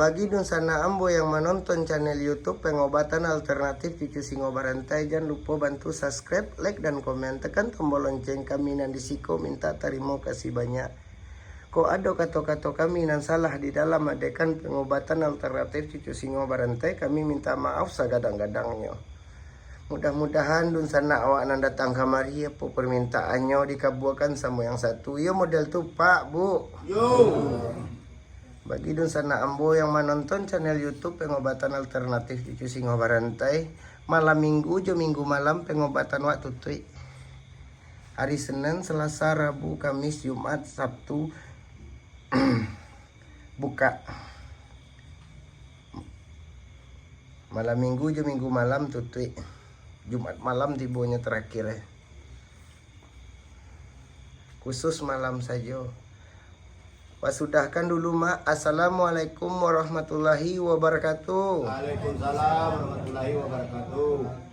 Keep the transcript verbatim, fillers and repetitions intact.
Bagi dunsanak ambo yang manonton channel YouTube Pengobatan Alternatif Cucu Singo Barantai, jan lupo bantu subscribe, like, dan komen. Tekan tombol lonceng, kami nan di siko minta tarimo kasih banyak. Kok ado kato-kato kami nan salah di dalam maadekan pengobatan alternatif cucu singo barantai, kami minta maaf sagadang-gadangnyo. Mudah-mudahan dunsanak awak nan datang kamari, apo permintaannyo dikabuakan samo yang satu. Iyo model tu, Pak, Bu. Yo. Bagi dunsanak ambo yang manonton channel YouTube Pengobatan Alternatif Cucu Singo Barantai, malam minggu jo minggu malam pengobatan wak tutuik. Hari Senin, Selasa, Rabu, Kamis, Jumat, Sabtu buka. Malam minggu jo minggu malam tutuik. Jumat malam tibonyo terakhir, eh. Khusus malam sajo. Wak sudahkan dulu, Mak. Assalamualaikum warahmatullahi wabarakatuh. Waalaikumsalam warahmatullahi wabarakatuh.